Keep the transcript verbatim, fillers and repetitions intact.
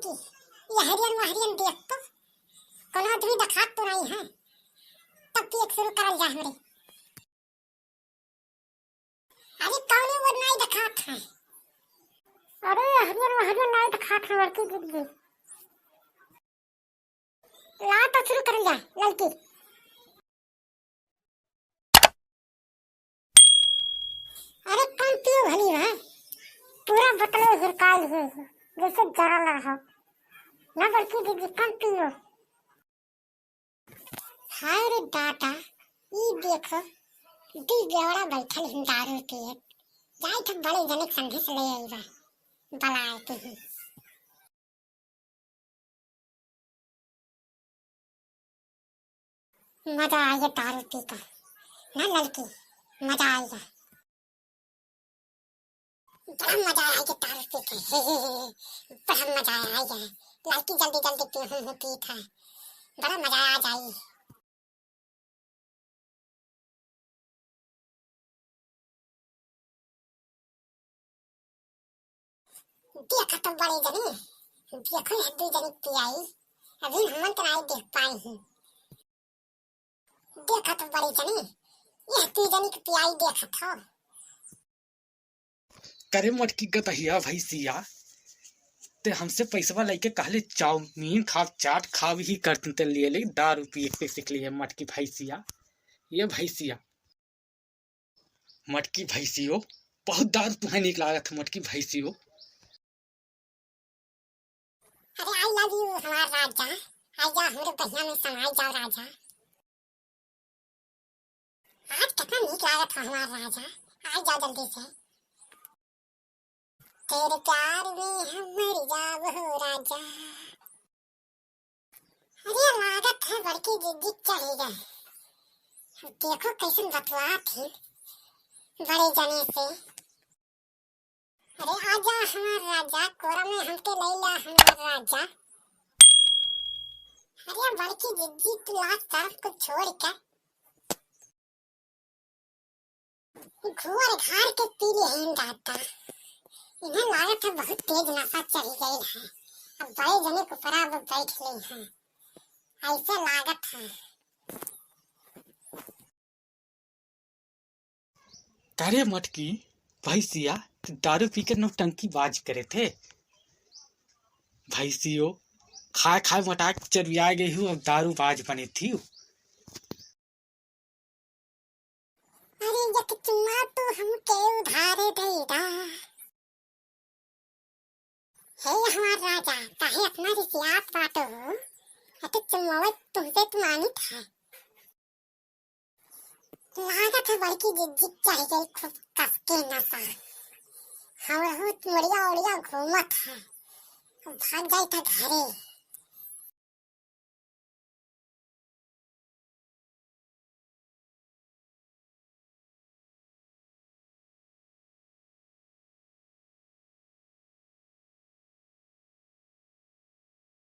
कि यहरियन वहरियन देख तो, कोनो आदमी देखात तो नहीं है, तब पिए के शुरू करल जाए हमरे। अरे कौनो वो नहीं देखात है। अरे यहरियन वहरियन नहीं देखात है, लड़की गिर गई। ला तो शुरू करल जाए, लड़की। अरे कम पियो भली है, पूरा बोतल हिरकाई है, जैसे जरा लगा हो। ना बल्कि दीदी कम पियो। हाय रे दादा, ई देखो, दी बेवड़ा बैठल हिन दारू पिए। जाई तो बड़े जने के संगे से ले आई बा, बलाए के ही। मजा आइगा दारू पी का, ना ललकी, मजा आइगा। बड़ा मजा आइगा दारू पी के, बड़ा मजा आइगा। ललकी जल्दी जल्दी पी, हूँ, हूँ, पी था, बड़ा मजा आ जाई। देखा तो बड़े जनी, देखो यह दुई जनी पियाई, अभी हमन तो नाई देख पाई ही। देखा तो बड़े जनी, यह दुई जनी के पियाई देखत हो। करे मटकी गदहिया भैंसिया, ते हमसे पैसवा लेके कहले चाउमीन खाब, चाट खाब ही करते, ते लिए ले दारू पिए के सीख लिए मटकी भैंसिया। ये भैंसिया, मटकी भैंसियो, बहुत दारू तुम्हें नीक लागत है मटकी भैंसियो। अरे I love you हमार राजा, आ जा हमरे बहिया में समाई जाओ राजा। आज कितना नीक लागत है हमार राजा, आ जाओ जल्दी से। तेरे प्यार में हम मर जाब हो राजा। अरे लागत है बड़की जिज्जी चढ़ी गए। देखो कैसन बतुआत ही बड़े जने से। अरे आजा हमार राजा, कोरा में हमके लैला हमार राजा। अरे बड़की जिज्जी तू लाज शर्म को छोड़ के घुअर घार के पी लेहेन दादा। इन्हें लागत है बहुत तेज नशा चढ़ गई है। अब बड़े जने के ऊपर अब बैठ ले हैं, ऐसे लागत है। करे मटकी भैंसिया, तू दारू पी के नौटंकी बाज करे थे। भैंसियो, खाए खाए मोटा के चरबिया गई हूँ, अब दारू बाज बने थी। अरे एक चुम्मा तू हमके उधारे दे दा। हे हमार राजा, काहे इतना रिसियात बाटो हो? अरे चुम्मा तुमसे तू मांगित है। लागत है बड़की जिज्जी चढ़ गई खूब कस के नशा। हमरो मुड़िया उड़िया घूमत है। अब भाग जाई था घरे।